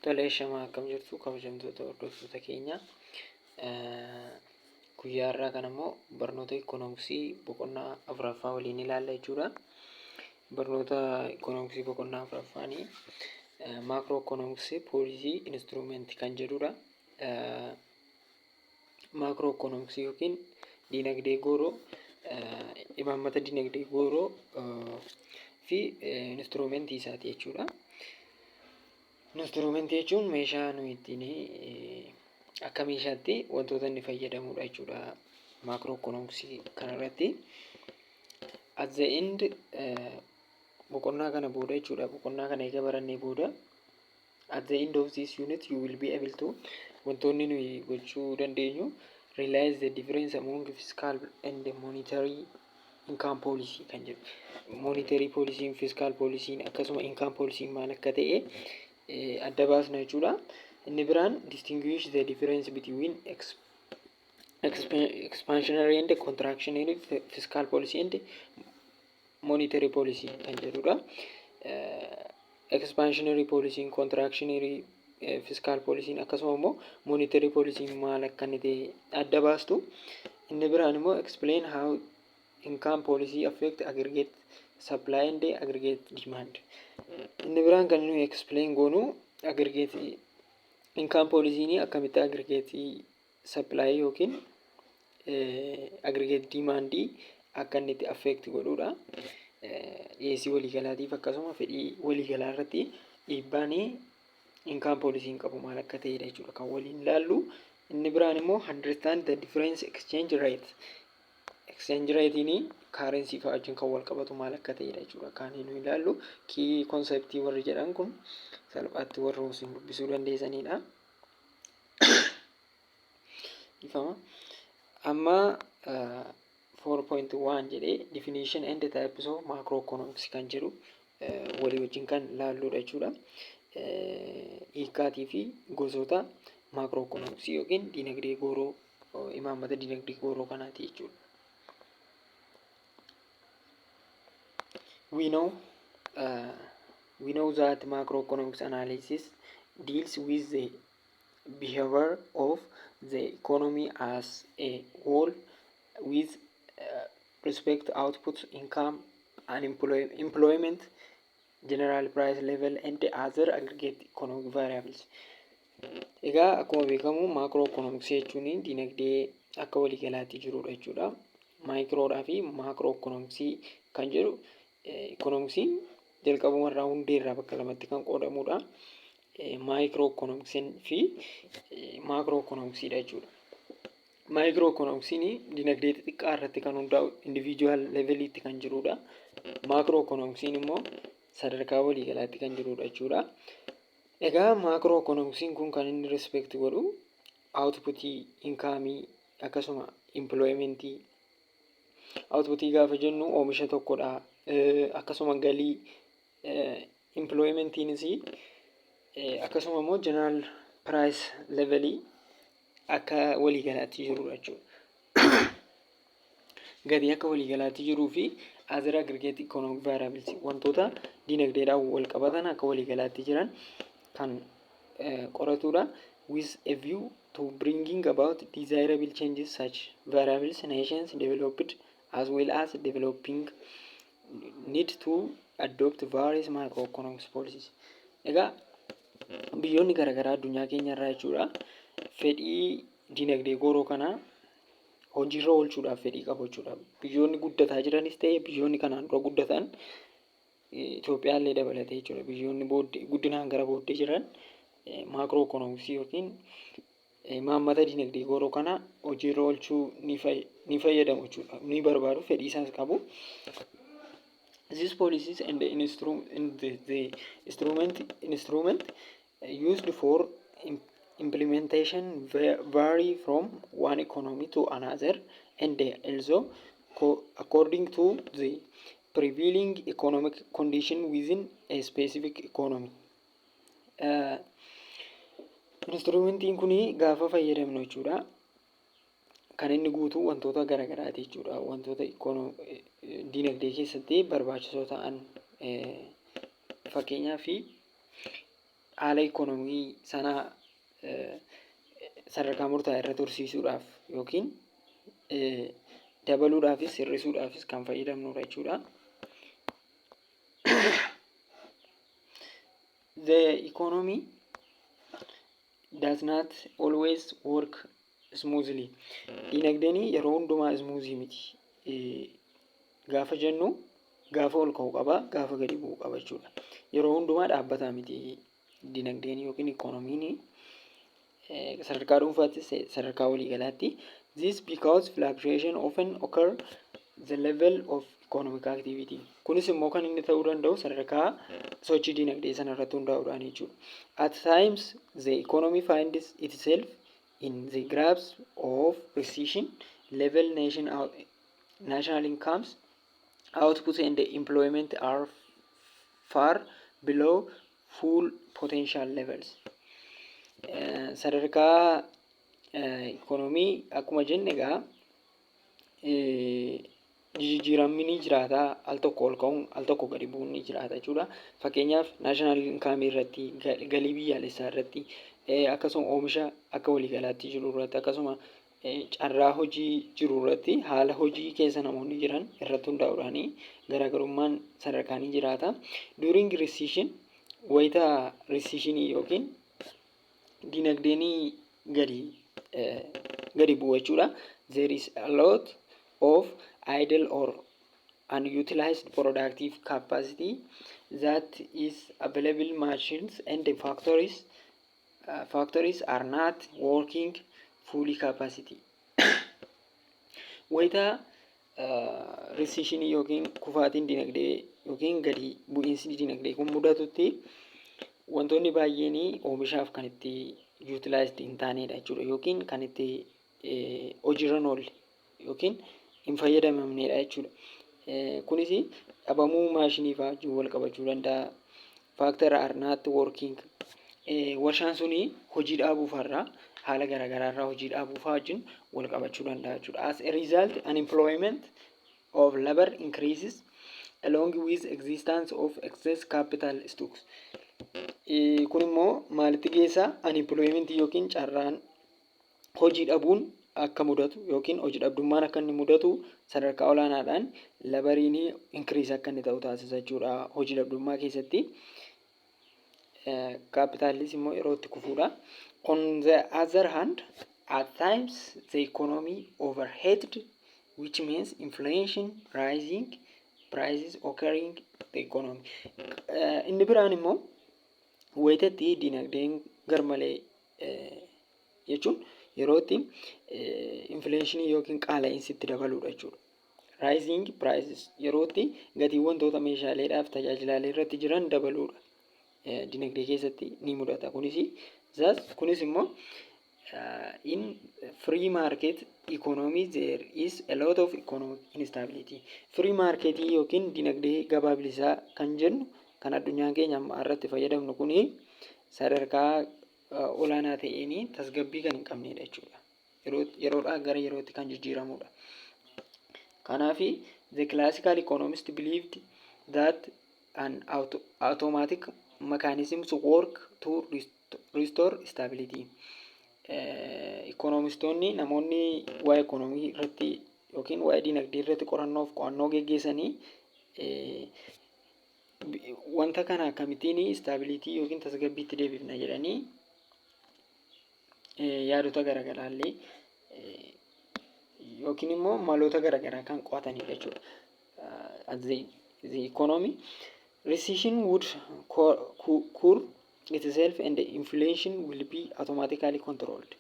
Tolee, shamaa akkam jirtu kabajamtoota hordoftoota keenya. Guyyaa har'aa kana immoo barnoota ikoonomiksii boqonnaa afuraffaa waliin ilaalla jechuudha. Barnoota ikoonomiksii boqonnaa afuraffaanii macro economics policy instrument kan jedhudha. Macro economics yookiin dinagdee gooroo, imaammata dinagdee gooroo fi instrumentii isaati jechuudha. Instrumentii jechuun meeshaa nuyi ittiin akka meeshaatti wantoota inni fayyadamudha jechuudha macro economicsii kanarratti. At the end, boqonnaa kana booda jechuudha, boqonnaa kana eega barannee booda, at the end of this unit you will be able to, wantoonni nuyi gochuu dandeenyu, realize the difference among fiscal and monetary income policy kan jedhu, monetary policy, fiscal policy, akkasuma income policy maal akka ta'e adda baasna jechuudha. Inni biraan distinguish the difference between expansionary and contractionary fiscal policy and monetary policy kan jedhudha. Expansionary policy, contractionary fiscal policy, akkasuma immoo monetary policy maal akka inni ta'e adda baastu. Inni biraan immoo explain how income policy affect aggregate supply and aggregate demand. Inni biraan kan nuyi explain goonu aggregate income policy akkamitti aggregate supply yookiin aggregate demand akka inni itti affect godhudha. Dhiyeessii waliigalaatiif akkasuma fedhii waliigalaa irratti dhiibbaan income policy qabu maal akka ta'edha jechuudha kan waliin ilaallu. Inni biraan immoo understand the difference exchange rate. Exchange rate'n currency fa'aa wajjin kan wal qabatu maal akka ta'edha jechuudha kan nu ilaallu. Key conceptii warri jedhan kun salphaatti warra isin dubbisuu dandeessanidha. Ifama. Amma 4.1 jedhee definition and types of macroeconomics kan jedhu walii wajjin kan laalludha jechuudha. Hiikkaatii fi gosoota macroeconomics yookiin dinagdee gooroo, imaammata dinagdee gooroo kanaati jechuudha. We know that macroeconomics analysis deals with the behavior of the economy as a whole with respect to output, income, unemployment, general price level and other aggregate economic variables. Egaa akkuma beekamu macroeconomics jechuun dinagdee akka waliigalaatti jirudha jechuudha. Microdhaa fi macroeconomics kan jedhu economicsiin jalqabumarraa hundeerraa bakka lamatti kan qoodamudha. Microeconomicsiin fi macroeconomicsiidha jechuudha. Microeconomicsiin dinagdee xixiqqaa irratti kan hundaa'u, individual leveliitti kan jirudha. Macroeconomicsiin immoo sadarkaa waliigalaatti kan jirudha jechuudha. Egaa macroeconomicsiin kun kan inni respect godhu outputii, incomeii, akkasuma employmentii. Outputii gaafa jennu oomisha tokkodha. Akkasuma galii, employmentiinis, akkasuma immoo general price levelii akka waliigalaatti jirudha jechuudha. Gatii akka waliigalaatti jiruu fi other aggregate economic variables, wantoota dinagdeedhaan wal qabatan akka waliigalaatti jiran kan qoratudha. With a view to bringing about desirable changes, such variables, nations developed as well as developing need to adopt various macroeconomics policies. Egaa biyyoonni garaagaraa addunyaa keenya irraa jechuudha fedhii dinagdee gooroo kanaa hojiirra oolchuudhaaf fedhii qabu jechuudha. Biyyoonni guddataa jiranis ta'e biyyoonni kanaan dura guddatan, Itoophiyaallee dabalatee jechuudha. Biyyoonni booddee guddinaan gara booddee jiran macroeconomicsii yookiin imaammata dinagdee gooroo kana hojiirra oolchuu ni fayyadamu jechuudha. Ni barbaadu, fedhii isaas qabu. These policies and the instrument used for implementation vary from one economy to another and also according to the prevailing economic condition within a specific economy. Instrumentiin kun gaafa fayyadamnu jechuudha. Kan inni guutu wantoota garaagaraati jechuudha. Wantoota dinagdee keessatti barbaachisoo ta'an, fakkeenyaaf Haala ikoonoomii sanaa sadarkaa murtaa'e irra tursiisuudhaaf yookiin dabaluudhaafis hir'isuudhaafis kan fayyadamnudha jechuudha. The economy does not always work smoothly. Dinagdeen yeroo hundumaa smoothie miti. Gaafa jennu gaafa ol ka'u qaba, gaafa gadi bu'u qaba jechuudha. Yeroo hundumaa dhaabbataa miti dinagdeen yookiin ikoonomiin, sadarkaa dhuunfaattis ta'e sadarkaa waliigalaatti. This because fluctuation often occur the level of economic activity. Kunis immoo kan inni ta'uu danda'u sadarkaa sochii dinagdee sana irratti hundaa'uudhaan jechuudha. At times the economy finds itself in the grasp of recession level. National incomes, output and employment are far below full potential levels. Sadarkaa ikoonomii akkuma jenne egaa jijjiiramni ni jiraata, al tokko ol ka'uun al tokko gadi bu'uun ni jiraata jechuudha. Fakkeenyaaf, national income irratti, galii biyyaalessaa irratti, akkasuma oomisha akka waliigalaatti jiru irratti, akkasuma carraa hojii jiru irratti, haala hojii keessa namoonni jiran irratti hundaa'uudhaan garaagarummaan sadarkaa ni jiraata. During recession, wayita recessionii yookiin dinagdeen gadi bu'u jechuudha. There is a lot of idle or unutilized productive capacity that is available. Machines and the factories are not working fully capacity. Wayita recessionii yookiin kufaatiin dinagdee yookiin gadi bu'iinsi dinagdee kun mudatutti, wantoonni baay'een oomishaaf kan itti utilized hin taanedha jechuudha, yookiin kan itti hojiirra hin oolle yookiin hin fayyadamamnedha jechuudha. Kunis dhabamuu maashinii fa'aa wajjin wal qabachuu danda'a. Factory are not working. Warshaan suni hojii dhaabuu fa'arraa, haala garaagaraarraa hojii dhaabuu fa'aa wajjin wal qabachuu danda'a jechuudha. As a result, unemployment of labor increases along with existence of excess capital stocks. Kun immoo maalitti geessa? Unemployment yookiin carraan hojii dhabuun akka mudatu yookiin hojii dhabdummaan akka inni mudatu, sadarkaa olaanaadhaan laboriin increase akka inni ta'u taasisa jechuudha hojii dhabdummaa keessatti. Kaapitaallis immoo yeroo itti kufuudha. On the other hand, at times the economy overheated, which means inflation, rising prices occurring the economy. Inni biraan immoo wayitatti dinagdeen garmalee jechuun yeroo itti inflationii yookiin qaala'insi itti dabaludha jechuudha. Rising prices, yeroo itti gatiin wantoota meeshaaleedhaaf tajaajilaalee irratti jiran dabaludha. Dinagdee keessatti ni mudata. Kunis thus kunis immoo in free market economy there is a lot of economic instability. Free market yookiin dinagdee gabaa bilisaa kan jennu, kan addunyaan keenya amma irratti fayyadamnu kuni, sadarkaa olaanaa ta'een tasgabbii kan hin qabnedha jechuudha. Yeroodhaa gara yerootti kan jijjiiramudha. Kanaafi the classical economist believed that an automatic mechanisms work to restore stability. Ikoonomistoonni, namoonni waa'ee ikoonomii irratti yookiin waa'ee dinagdee irratti qorannoof qo'annoo geggeessanii, wanta kana akkamittiin stability yookiin tasgabbiitti deebifna jedhanii yaadota garaagaraa illee yookiin immoo maloota garaagaraa kan qo'atanidha jechuudha. The economy recession would cure itself and the inflation will be automatically controlled.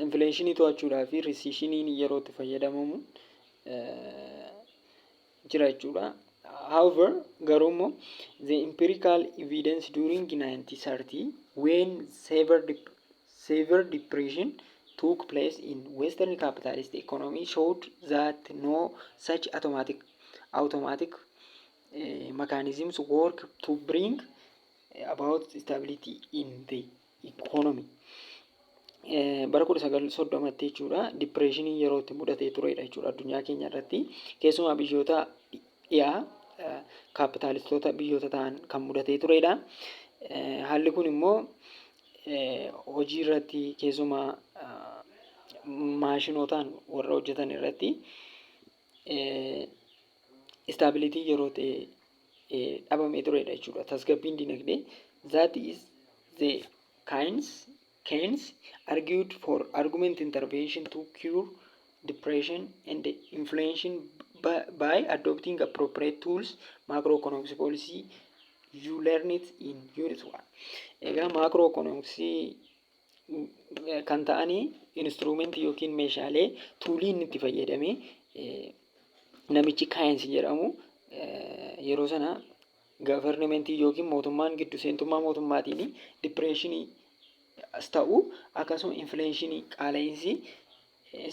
Inflationii to'achuudhaa fi recessioniin yeroo itti fayyadamamu jira jechuudha. However, garuu immoo the empirical evidence during 1930, when severe depression took place in Western capitalist economy, showed that no such automatic mechanisms work to bring about stability in the economy. Bara 1930tti jechuudha, depressionii yeroo itti mudatee turedha jechuudha addunyaa keenya irratti, keessumaa biyyoota dhiyaa kaapitaalistoota biyyoota ta'an kan mudatee turedha. Haalli kun immoo hojii irratti, keessumaa maashinootaan warra hojjetan irratti, stability yeroo ta'e dhabamee turedha jechuudha. Tasgabbiin dinagdee, that is, the Keynes argued for government intervention to cure depression and inflation by adopting appropriate tools, macroeconomics policy you learn it in unit 1. Egaa macroeconomics kan ta'anii instrumentii yookiin meeshaalee, toolii inni itti fayyadamee, namichi Keynes jedhamu, yeroo sana governmentii yookiin mootummaan giddu seentummaa mootummaatiin depressionii as ta'u, akkasuma inflationii, qaala'insi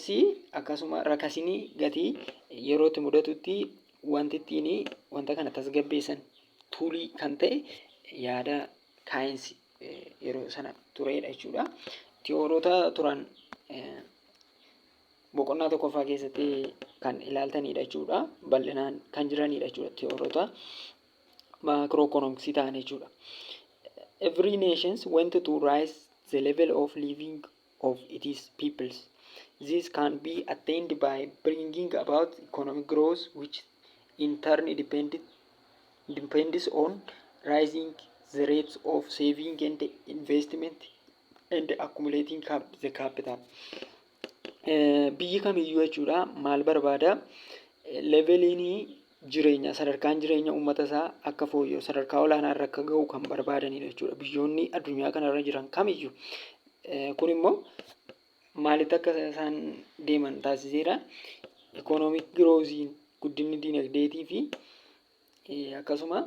si, akkasuma rakasinii gatii yeroo itti mudatutti wanti ittiin wanta kana tasgabbeessan toolii kan ta'e yaada Keynes yeroo sana turedha jechuudha. Theoryoota turan boqonnaa tokkoffaa keessatti kan ilaaltanidha jechuudha. Bal'inaan kan jiranidha jechuudha. Theoryoota macroeconomicsii ta'an jechuudha. Every nations want to raise the level of living of its peoples. This can be attained by bringing about economic growth, which in turn depends on rising the rates of saving and investment and accumulating the capital. Biyyi kamiyyuu jechuudha maal barbaada? Leveliin jireenya, sadarkaan jireenya uummata isaa akka fooyya'u, sadarkaa olaanaa irra akka ga'u kan barbaadanidha jechuudha. Biyyoonni addunyaa kanarra jiran kamiyyuu. Kun immoo maalitti akka isaan deeman taasiseera? Economic growthiin, guddinni dinagdeetii fi akkasuma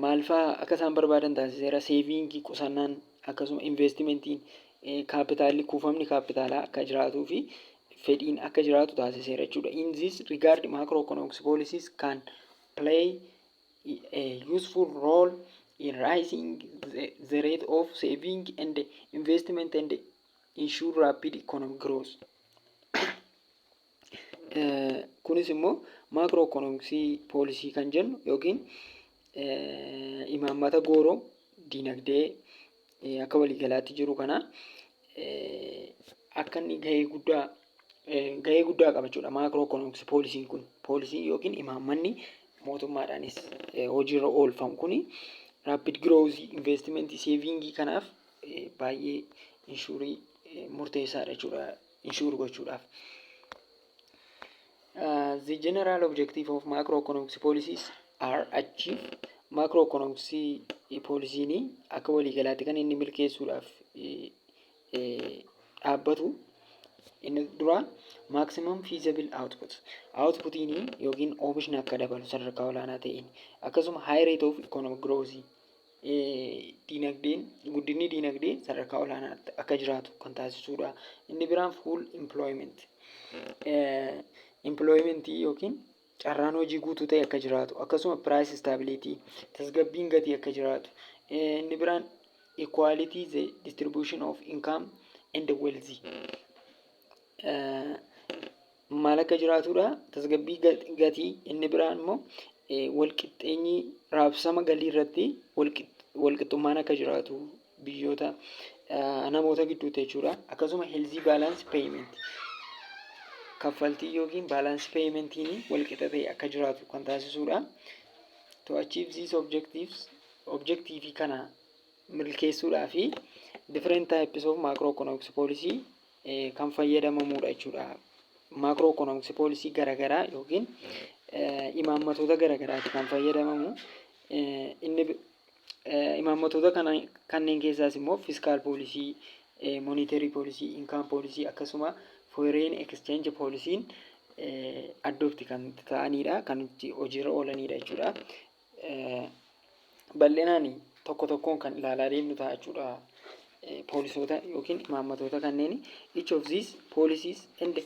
maal fa'aa akka isaan barbaadan taasiseera? Savingii, qusannaan, akkasuma investmentiin, capitalli, kuufamni capitalaa akka jiraatuu fi fedhiin akka jiraatu taasiseera jechuudha. In this regard, macroeconomics policies can play a useful role in raising the rate of saving and investment and ensure rapid economic growth. Kunis immoo macroeconomics policy kan jennu yookiin imaammata gooroo dinagdee akka waliigalaatti jiru kana akka inni gahee guddaa qaba jechuudha. Macroeconomics policyn kun, policyn yookiin imaammanni mootummaadhaanis hojiirra oolfamu kuni rapid growth, investment, savingii kanaaf baay'ee ensureii murteessaadha jechuudha, ensure gochuudhaaf. The general objective of macroeconomics policies are achieve macroeconomics policyn akka waliigalaatti kan inni milkeessuudhaaf dhaabbatu inni dura maximum feasible output, outputiin yookiin oomishni akka dabalu sadarkaa olaanaa ta'een, akkasuma high rate of economic growth, dinagdeen, guddinni dinagdee sadarkaa olaanaatti akka jiraatu kan taasisudha. Inni biraan full employment, employmentii yookiin carraan hojii guutuu ta'e akka jiraatu, akkasuma price stability, tasgabbiin gatii akka jiraatu. Inni biraan equality the distribution of income and wealth maal akka jiraatudha, tasgabbii gatii. Inni biraan immoo walqixxeenyi raabsama galii irratti walqixxummaan akka jiraatu biyyoota, namoota gidduutti jechuudha. Akkasuma healthy balance payment, kaffaltii yookiin balance paymentiin walqixa ta'e akka jiraatu kan taasisudha. To achieve these objectives, objective kana milkeessuudhaa fi different types of macroeconomics policy kan fayyadamamudha jechuudha. Macroeconomics policy garaagaraa yookiin imaammatoota garaagaraati kan fayyadamamu. Inni imaammatoota kana kanneen keessaas immoo fiscal policy, monetary policy, income policy, akkasuma foreign exchange policyn adopt kan ta'anidha, kan itti hojiirra oolanidha jechuudha. Bal'inaan tokko tokkoon kan ilaalaa deemnu ta'a jechuudha. Policyoota yookiin imaammatoota kanneen, each of these policies and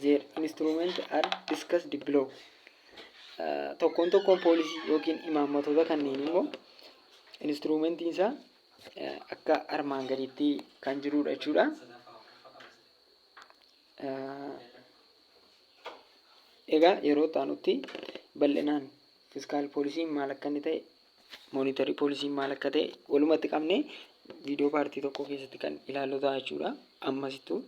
their instrument are discussed below. Tokkoon tokkoon policy yookiin imaammatoota kanneen immoo instrumentiin isaa akka armaan gadiitti kan jirudha jechuudha. Egaa yeroo itti aanutti bal'inaan fiscal policyn maal akka inni ta'e Monetary policyn maal akka ta'e walumatti qabnee viidiyoo part tokko keessatti kan ilaallu ta'a jechuudha. Ammasittuu